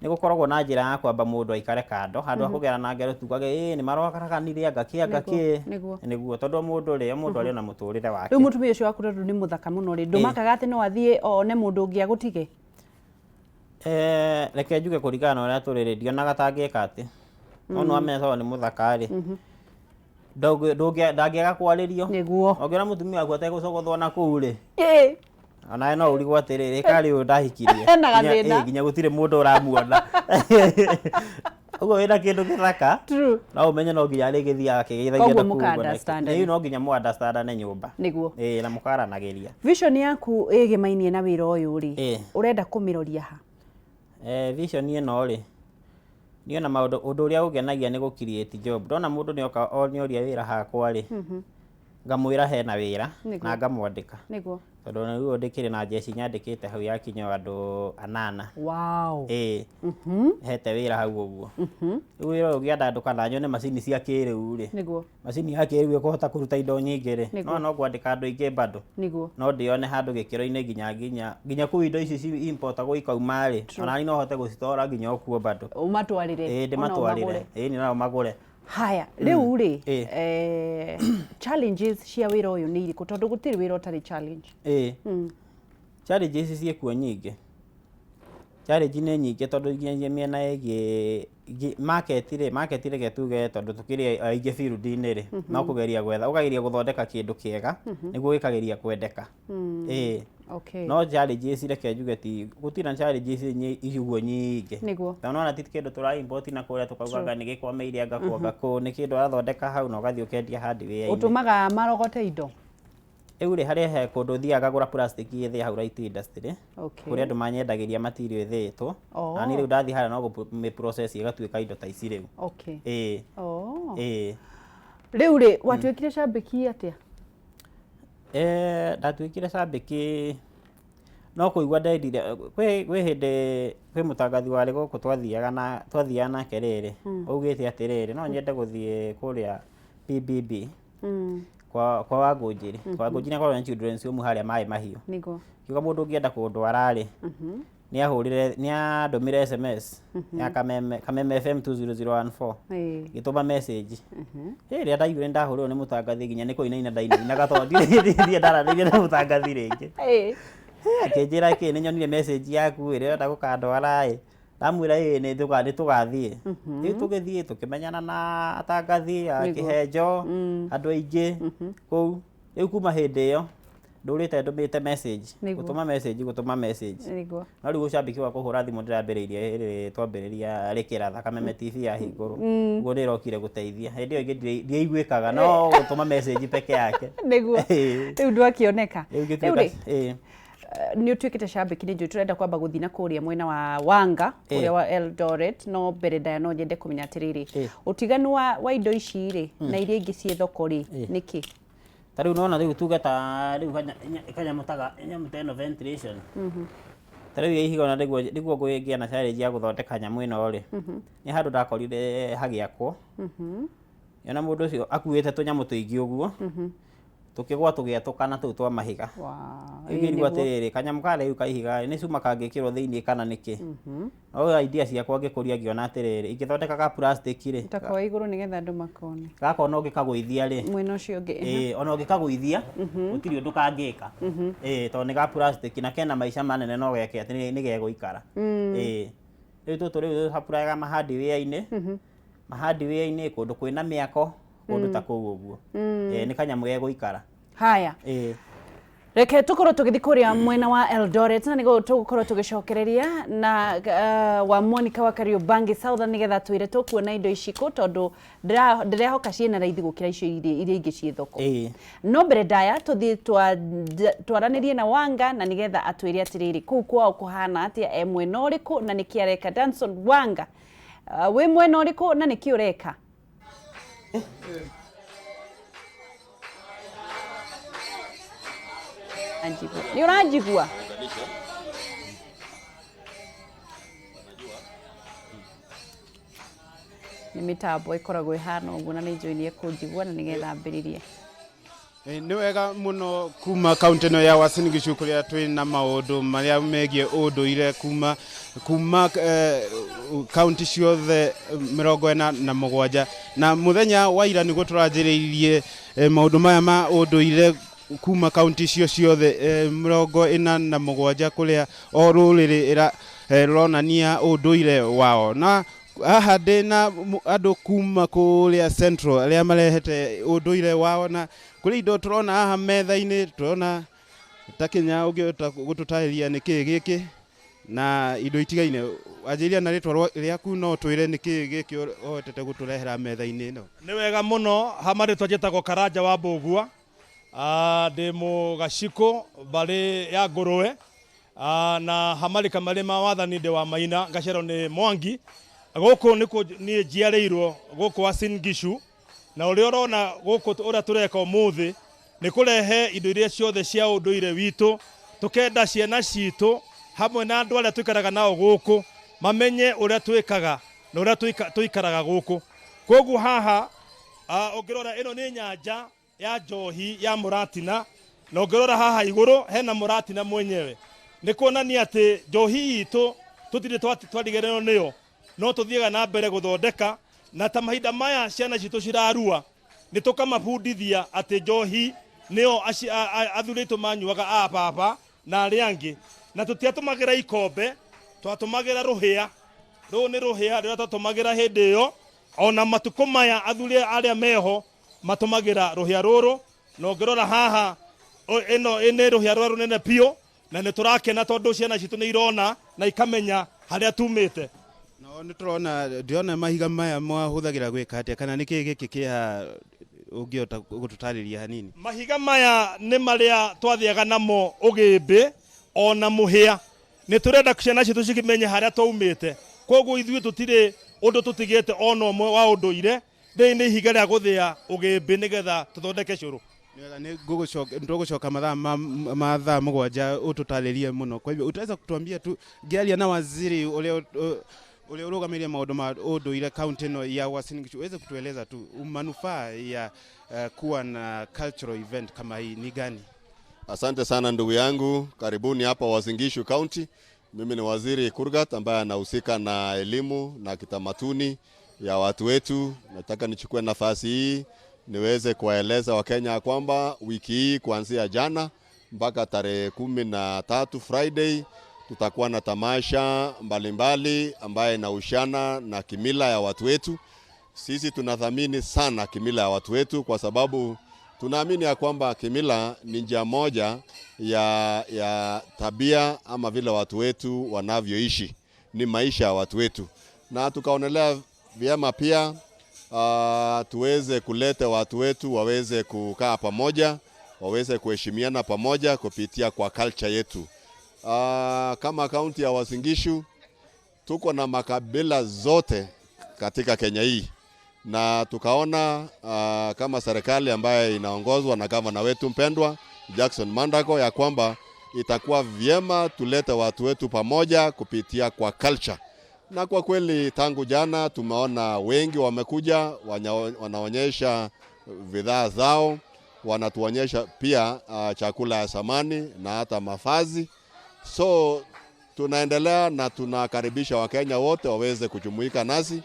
nĩ gũkoragwo na njĩra ya kwamba mũndũ aikare kando, handũ ha kũgera na ngero tugage ĩĩ nĩ marogaraganire anga kĩ anga kĩ. Nĩguo, tondũ mũndũ rĩ, mũndũ arĩ na mũtũrĩre wake. Rĩu mũtumia ũcio waku tondũ nĩ mũthaka mũno rĩ, ndũmakaga atĩ no athiĩ one mũndũ ũngĩ agũtige? Reke njuge kũringana na ũrĩa tũrĩ rĩ, ndionaga ta angĩka atĩ. No nĩ wamenya tondũ nĩ mũthaka rĩ, ndangĩaga kwarĩrio. Nĩguo. Ũngĩona mũtumia waku ategũcogothwo na kũu rĩ, onawe no ũrigwo atĩrĩrĩ, karĩ ũyũ ndahikirie. Ena gathĩna. Nginya gũtirĩ mũndũ ũramuona. Ũguo wĩna kĩndũ gĩthaka, no ũmenye no nginya arĩgĩthiaga akĩgeithagia Koguo na kũu mũka ũguo. understand-ana. Ĩĩ, no nginya mũ understand-ane nyũmba. Nĩguo. Ĩĩ, na mũkaranagĩria. Vision yaku ĩgĩmainie na wĩra ũyũ rĩ, ũrenda kũmĩroria ha? Vision ĩno rĩ, niĩ ona maũndũ, ũndũ ũrĩa ũngenagia nĩ gũ create job. Ndona mũndũ nĩoka nĩoria wĩra hakwa rĩ, ngamwĩra hena wĩra na ngamwandĩka. Nĩguo. Tondũ ona rĩu ndĩkĩrĩ na jeshi nyandĩkĩte hau yakinya o andũ anana. Wow. Ĩĩ. Hete wĩra hau ũguo. Rĩu wĩra ũyũ ũngĩandandũka na nyone macini cia kĩrĩu rĩ. Nĩguo. Macini ya kĩrĩu ĩkũhota kũruta indo nyingĩ rĩ. Nĩguo. No no ngwandĩka andũ aingĩ bado. Nĩguo. No ndĩone handũ gĩkĩro-inĩ nginya nginya nginya kũu indo ici ci importagwo ikauma rĩ. Ona niĩ no hote gũcitwara nginya o kuo bado. Ũmatwarĩre. Ĩĩ, ndĩmatwarĩre. Ĩĩ, no magũre. Haya, rĩu rĩ, challenges cia wĩra ũyũ nĩ irĩkũ? Tondũ gũtirĩ wĩra ũtarĩ challenge. Ĩĩ. Challenges ciĩkuo nyingĩ. Challenge nĩ nyingĩ tondũ nginyagia mĩena ĩgiĩ market rĩ, market reke tuge tondũ tũkĩrĩ aingĩ field-inĩ rĩ, no kũgeria gwetha, ũkageria gũthondeka kĩndũ kĩega nĩguo gĩkageria kwendeka. Ĩĩ. Okay. No challenges reke njuge ti gũtirĩ na challenges ũguo nyingĩ. Nĩguo. Tondũ nĩwona ti kĩndũ tũra import na kũrĩa tũkauga anga nĩ gĩkwameire anga kũ anga kũ, nĩ kĩndũ ũrathondeka hau na ũgathiĩ ũkendia hardware-inĩ. Ũtũmaga marogote indo? Rĩu rĩ, harĩa he kũndũ thiaga ngagũra plastic ĩthĩe hau Light Industry, Okay. kũrĩa andũ manyendagĩria material ĩthĩĩtwo. Oh. Na niĩ rĩu ndathiĩ harĩa no kũmĩ process ĩgatuĩka indo ta ici rĩu. Okay. Ĩĩ. Oh. Ĩĩ. Rĩu rĩ, watuĩkire cambĩki atĩa? Ndatuĩkire cambĩki no kũigua ndendire, kwĩ hĩndĩ kwĩ mũtangathi warĩ gũkũ twathiaga na twathiaga nake rĩrĩ, augĩte atĩrĩrĩ, no nyende gũthiĩ kũrĩa PBB kwa Wangũnjiri. Wangũnjiri nĩ akoragwo na children's home harĩa Maĩ Mahiũ. Nĩguo. Kiuga mũndũ ũngĩenda kũndwara rĩ, nĩ ahũrĩre, nĩ andũmĩre SMS ya Kameme, Kameme FM 20014. Ngĩtũma message. Rĩrĩa ndaiguire nĩ ndahũrĩrwo nĩ mũtangathi nginya nĩ kũinaina ndainainaga tondũ ndirĩ ndaranĩirie na mũtangathi rĩngĩ. Akĩnjĩra kĩ nĩ nyonire message yaku ĩrĩa ũrenda gũkandwara ĩ. Ndamwĩra ĩ nĩ tũgathiĩ. Rĩu tũgĩthiĩ tũkĩmenyana na atangathi a Kĩhenjo, andũ aingĩ kũu. Rĩu kuma hĩndĩ ĩyo ndũrĩte ndũmĩte message, gũtũma message, gũtũma message. No rĩu ũcambĩki wa kũhũra thimũ ndĩrambĩrĩirie hĩndĩ ĩrĩa twambĩrĩria Rĩkĩra Kameme TV yahingũrwo. Ũguo nĩ ĩrokire gũteithia. Hĩndĩ ĩyo ĩngĩ ndiaiguĩkaga no gũtũma message peke yake. Nĩguo. Rĩu ndwakĩoneka. Rĩu Rĩu ngĩtuĩka rĩ, nĩ ũtuĩkĩte cambĩki nĩ njũĩ tũrenda kwamba gũthiĩ na kũrĩa mwena wa Wanga kũrĩa wa Eldoret, no mbere ndaya no nyende kũmenya atĩrĩrĩ, ũtiganu wa indo ici rĩ na iria ingĩ ciĩ thoko rĩ nĩkĩ? Ta rĩu nona rĩu tuge ta rĩu kanyamũ ta nyamũ ta ĩno ventilation. Ta rĩu ya ihiga ona nĩguo nĩguo ngũgĩa na challenge ya gũthondeka nyamũ ĩno rĩ, nĩ handũ ndakorire hagĩakwo. Ngĩona mũndũ ũcio akuĩte tũnyamũ tũingĩ ũguo, tũkĩgwa tũgĩatũkana tũu twa mahiga. Rĩu ngĩrigwo atĩrĩrĩ, kanyamũ karĩa rĩu ka ihiga rĩ, nĩ cuma kangĩkĩrwo thĩiniĩ kana nĩkĩ? No idea ciakwa ngĩkũria ngĩona atĩrĩrĩ, ingĩthondeka ga plastic rĩ, Takoe igũrũ nĩgetha andũ makone. Gaka ona ũngĩkagũithia rĩ, mwena ũcio ũngĩ. Ĩĩ, ona ũngĩkagũithia gũtirĩ ũndũ kangĩka. Ĩĩ, tondũ nĩ ga plastic na kena maica manene no geke atĩ nĩ gegũikara. Ĩĩ, rĩu tũtũ rĩu tũcaprayaga mahardware-inĩ, mahardware-inĩ kũndũ kwĩna mĩako, kũndũ ta kũu ũguo. Ĩĩ, nĩ kanyamũ gegũikara. Haya. Ĩĩ. Reke tũkorwo tũgĩthiĩ kũrĩa mwena wa Eldoret na nĩguo tũgũkorwo tũgĩcokereria na wa Monica wa Kariobangi Southern nĩgetha twĩre tũkuona indo ici kũ, tondũ ndĩrehoka ciĩna raithi gũkĩra icio iria ingĩ ciĩ thoko. No mbere ndaya tũthiĩ twaranĩrie na Wanga na nĩgetha atwĩre atĩrĩrĩ kũu kwao kũhana atĩa, e mwena ũrĩkũ na nĩkĩ areka. Danson Wanga, wĩ mwena ũrĩkũ na nĩkĩ ũreka? Nĩ ũranjigua? Nĩ mĩtambo ĩkoragwo ĩhana ũguo na nĩ njũĩ nĩ ekũnjigua na nĩgetha ambĩrĩrie. Nĩ wega mũno kuma kaunti ĩno ya Uasin Gishu kũrĩa twĩ na maũndũ marĩa megiĩ ũndũire kuma kaunti ciothe 47, na mũthenya wa ira nĩguo tũranjĩrĩirie maũndũ maya ma ũndũire kuma kaunti icio ciothe 47, kũrĩa o rũrĩrĩ rũronania ũndũire wao. Na haha ndĩ na andũ kuma kũrĩa Central arĩa marehete ũndũire wao, na kũrĩ indo tũrona haha metha-inĩ, tũrona ta Kenya ũngĩhota gũtũtarĩria nĩkĩĩ gĩkĩ na indo itigaine. Wanjĩrĩria na rĩtwa rĩaku, no twĩre nĩkĩĩ gĩkĩ ũhotete gũtũrehera metha-inĩ ĩno. Nĩ wega mũno. Ha marĩtwa njĩtagwo Karanja wa Mbũgua, ndĩ mũgacikũ mbarĩ ya Ngũrũe, na hamarĩka marĩ ma wathani ndĩ wa Maina, ngaciarwo nĩ Mwangi. Gũkũ nĩkuo niĩ njiarĩirwo, gũkũ Uasin Gishu, na ũrĩa ũrona gũkũ ũrĩa tũreka ũmũthĩ nĩ kũrehe indo iria ciothe cia ũndũire witũ, tũkenda ciana citũ hamwe na andũ arĩa tũikaraga nao gũkũ mamenye ũrĩa twĩkaga na ũrĩa tũikaraga gũkũ. Koguo haha ũngĩrora ĩno nĩ nyanja ya njohi ya mũratina, na ũngĩrora haha igũrũ hena mũratina mwenyewe, nĩ kuonania atĩ njohi itũ tũtirĩ twariganĩrwo nĩyo, no tũthiaga na mbere gũthondeka, na ta mahinda maya ciana citũ cirarua nĩ tũkamabundithia atĩ njohi nĩyo athuri aitũ manyuaga a baba na arĩa angĩ, na tũtiatũmagĩra ikombe, twatũmagĩra rũhĩa. Rũũ nĩ rũhĩa rũrĩa twatũmagĩra hĩndĩ ĩyo, ona matukũ maya athuri arĩa meho matũmagĩra rũhĩa rũrũ. Na ũngĩrora haha ĩno nĩ rũhĩa rũrĩa rũnene biũ, na nĩ tũrakena tondũ ciana citũ nĩ irona na ikamenya harĩa tumĩte. No nĩ tũrona, ndĩrona mahiga maya mwahũthagĩra gwĩka atĩa, kana nĩ kĩĩ gĩkĩ kĩa ũngĩhota gũtũtarĩria hanini? Mahiga maya nĩ marĩa twathiaga namo ũgĩmbĩ ona mũhĩa. Nĩ tũrenda ciana citũ cikĩmenye harĩa twaumĩte, koguo ithuĩ tũtirĩ ũndũ tũtigĩte ona ũmwe wa ũndũire. Rĩrĩ nĩ ihiga rĩa gũthĩa ũgĩmbĩ nĩgetha tũthondeke cũrũ. Nĩwega, nĩ tũgũcoka mathaa ma thaa 7 ũtũtarĩrie mũno. Kwa hivyo utaweza kutuambia tu ngĩaria na waziri ũrĩa ũrĩa ũrũgamĩrĩire maũndũ ma ũndũire kaunti ĩno ya Uasin Gishu, uweze kutueleza tu manufaa ya kuwa na cultural event kama hii ni gani? Asante sana ndugu yangu, karibuni hapa Uasin Gishu County. Mimi ni Waziri Kurgat ambaye anahusika na elimu na kitamaduni ya watu wetu. Nataka nichukue nafasi hii niweze kuwaeleza Wakenya kwamba wiki hii kuanzia jana mpaka tarehe 13 Friday tutakuwa na tamasha mbalimbali ambaye inahusiana na kimila ya watu wetu. Sisi tunathamini sana kimila ya watu wetu kwa sababu tunaamini ya kwamba kimila ni njia moja ya tabia ama vile watu wetu wanavyoishi, ni maisha ya watu wetu, na tukaonelea vyema pia tuweze kuleta watu wetu waweze kukaa pamoja, waweze kuheshimiana pamoja kupitia kwa culture yetu. Kama kaunti ya Uasin Gishu tuko na makabila zote katika Kenya hii, na tukaona kama serikali ambaye inaongozwa na gavana wetu mpendwa Jackson Mandago ya kwamba itakuwa vyema tulete watu wetu pamoja kupitia kwa culture. Na kwa kweli tangu jana tumeona wengi wamekuja, wanaonyesha bidhaa zao, wanatuonyesha pia chakula ya samani na hata mavazi. So tunaendelea na tunakaribisha Wakenya wote waweze kujumuika nasi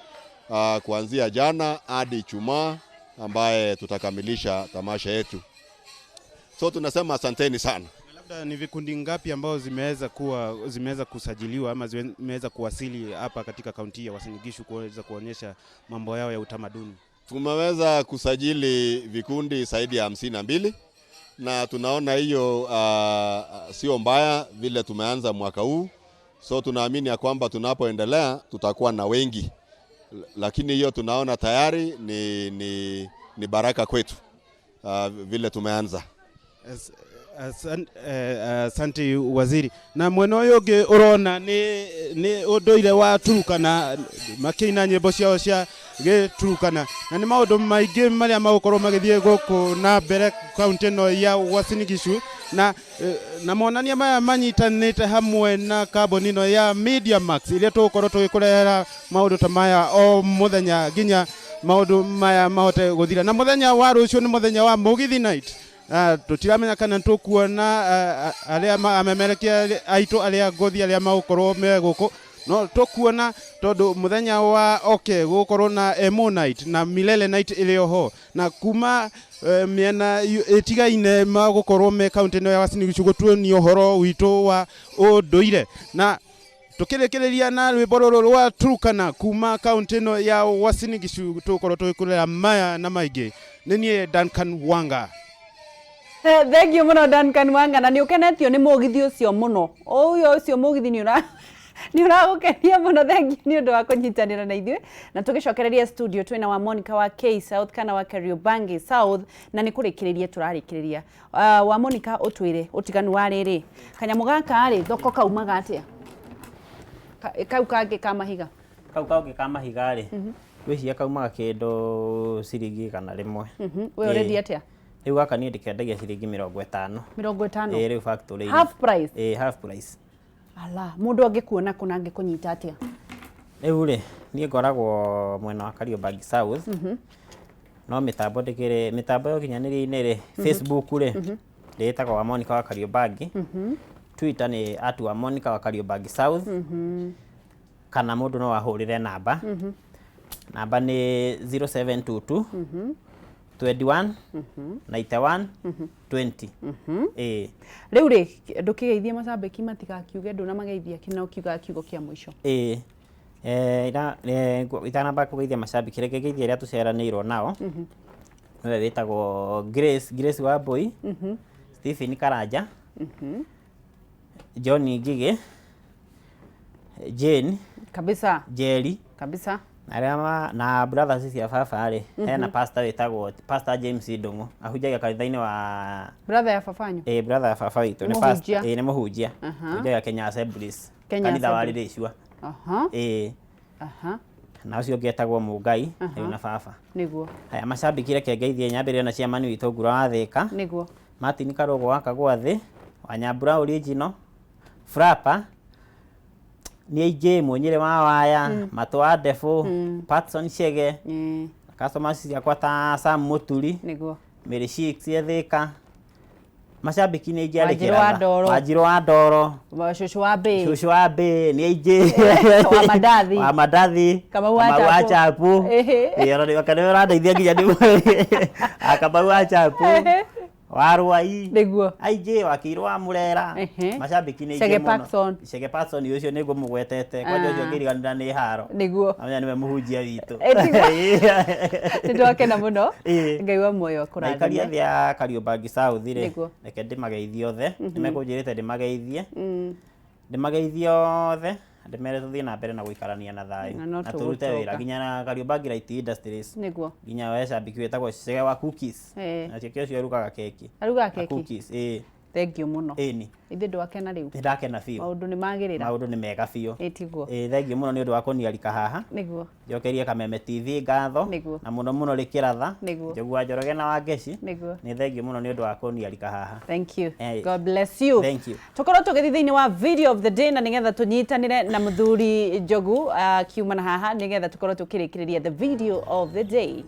kuanzia jana hadi Ijumaa ambaye tutakamilisha tamasha yetu. So tunasema asanteni sana. Labda ni vikundi ngapi ambao zimeweza kusajiliwa ama zimeweza kuwasili hapa katika kaunti ya Uasin Gishu kuweza kuonyesha mambo yao ya utamaduni? Tumeweza kusajili vikundi zaidi ya 52 na tunaona hiyo sio mbaya vile tumeanza mwaka huu. So tunaamini ya kwamba tunapoendelea tutakuwa na wengi, lakini hiyo tunaona tayari ni baraka kwetu vile tumeanza. Asante waziri. Na mwena ũyũ ũngĩ ũrona nĩ ũndũire wa Turukana makĩina nyĩmbo ciao cia gĩturukana, na nĩ maũndũ maingĩ marĩa magũkorwo magĩthiĩ gũkũ na mbere kaunti ĩno ya Uasin Gishu, na monania maya manyitanĩte hamwe na kambuni ĩno ya Media Max ĩrĩa tũgũkorwo tũgĩkũrehera maũndũ ta maya o mũthenya nginya maũndũ maya mahote gũthira. Na mũthenya wa rũciũ nĩ mũthenya wa Mũgithi Night. Tũtiramenya kana tũkuona arĩa amemerekia aitũ arĩa ngothi arĩa magũkorwo me gũkũ, no tũkuona tondũ mũthenya wa oke gũgũkorwo na Emo Night na Milele Night ĩrĩ oho, na kuma mĩena ĩtigaine magũkorwo me kaunti ĩno ya Uasin Gishu gũtuonia ũhoro witũ wa ũndũire. Na tukĩrĩkĩrĩria na rwĩmbo rũrũ rwa Turukana kuma kaunti ĩno ya Uasin Gishu, tũgũkorwo tũgĩkũrera maya na maingĩ. Nĩ niĩ Duncan Wanga. Thank you mũno Duncan Wanga, na nĩ ũkenetio nĩ mũgithi ũcio mũno. Ũyũ ũcio mũgithi nĩ ũragũkenia mũno. Thank you nĩ ũndũ wa kũnyitanĩra na ithuĩ. Na tũgĩcokereria studio twĩna wa Monica wa K South kana wa Kariobangi South, na nĩ kũrĩkĩrĩria tũrarĩkĩrĩria. Wa Monica, ũtwĩre ũtiganu wa rĩrĩ kanyamũ gaka rĩ thoko kaumaga atĩa? Kau kangĩ ka mahiga. Kau kangĩ ka mahiga rĩ ngwĩciria kaumaga kĩndũ ciringi 100. We ũrendia atĩa? Rĩu gaka niĩ ndĩkendagia ciringi 50. 50? Ĩĩ, rĩu factory. Half price? Ĩĩ, half price. Ala, mũndũ angĩkuona kũ na angĩkũnyita atĩa? Rĩu rĩ niĩ ngoragwo mwena wa Kariobangi South. No mĩtambo ndĩkĩrĩ mĩtambo ya ũkinyanĩria-inĩ rĩ, Facebook rĩ ndĩĩtagwo wa Monica wa Kariobangi. Twitter nĩ at wa Monica wa Kariobangi South. Kana mũndũ no ahũrĩre namba. Namba nĩ 0722 21 91 20. Ĩĩ. Rĩu rĩ ndũkĩgeithie macambĩki matigakiuge ndũnamageithia kĩna ũkiugaga kiugo kĩa mũico. Ĩĩ. Itanamba kũgeithia macambĩki reke ngeithie arĩa tũceranĩirwo nao. Nĩwe wĩtagwo Grace Wambui, Stephen Karanja, John Ngigĩ, Jane kabisa, Jerry kabisa, arĩa na brothers cia baba rĩ, hena pastor wĩtagwo Pastor James Ndung'u, ahunjagia kanitha-inĩ wa brother ya babanyu. Ĩĩ, brother ya baba witũ nĩ pastor. Ĩĩ, nĩ mũhunjia. Ahunjagia Kenya Assemblies, kanitha wa Rĩrĩcua. Ĩĩ. Na ũcio ũngĩ etagwo Mũngai, rĩu na baba. Nĩguo. Haya, macambĩki reke ngeithie nyambĩrĩre na chairman witũ Ngura wa Thĩka. Nĩguo. Martin Karũgũ wa Kagwa Thĩ, wa Nyambura Original, Frapa, nĩ aingĩ, Mũnyĩrĩ wa Waya, Matũ wa Ndebũ, Patson Chege, customers ciakwa ta Sam Mũturi, Nĩguo. Mary Shix e Thĩka, macambĩki nĩ aingĩ arĩ Wanjirũ wa kĩratha. Ndoro. Wanjirũ wa Ndoro, Wa Cũcũ wa Mbĩ. Cũcũ wa Mbĩ, nĩ aingĩ. Wa Mandathi. Wa Mandathi. Kamau wa Kamau wa Chapu. Chapu. Ehe. Ĩĩ, ona nĩ nĩwe ũrandeithia nginya nĩ Kamau wa Chapu. Ehe. Wa Rwai. Nĩguo. Aingĩ wakĩirwo wa Mũrera. Ehe. Macambĩki nĩ aingĩ Chege mũno. Paxson. Chege Paxson ũcio nĩguo mũgwetete. Kwanja ũcio Ah. ngĩriganĩra nĩ haro. Nĩguo. Amenya nĩwe mũhunjia witũ. Ĩ, tiguo. Nĩ twakena mũno. Ĩĩ. Ngai wa muoyo Na aikari akũrathime. othe a Kariobangi South rĩ, Nĩguo. reke ndĩmageithie othe. Nĩmekũnjĩrĩte ndĩmageithie. Ndĩmageithie othe, ndĩmere tũthiĩ na mbere na gũikarania na thayũ. Na no Na tũrute tũgũcoka. wĩra nginya na Kariobangi Light Industries. Nĩguo. Nginya we cambĩki wĩtagwo Chege wa Cookies. Ĩĩ. Na kĩo ũcio ũrugaga keki. Arugaga Na keki? Cookies, ĩĩ. Thank you mũno. Ĩni. Ithuĩ ndwakena rĩu. Nĩndakena biũ. Maũndũ nĩ magĩrĩra. Maũndũ nĩ mega biũ. Ĩ tiguo. Ĩĩ, thengiũ mũno nĩ ũndũ wa kũniarika haha. Nĩguo. Njokerie Kameme TV ngatho. Nĩguo. Na mũno mũno Rĩkĩratha. Nĩguo. Njogu wa Njoroge na wa Ngeci. Nĩguo. Nĩ thengiũ mũno nĩ ũndũ wa kũniarika haha. Thank you. Hey. God bless you. Thank you. Tukorwo tũgĩthiĩ thĩinĩ wa video of the day na nĩgetha tũnyitanĩre na mũthuri Njogu kiumana haha nĩgetha tũkorwo tũkĩrĩkĩrĩria the video of the day.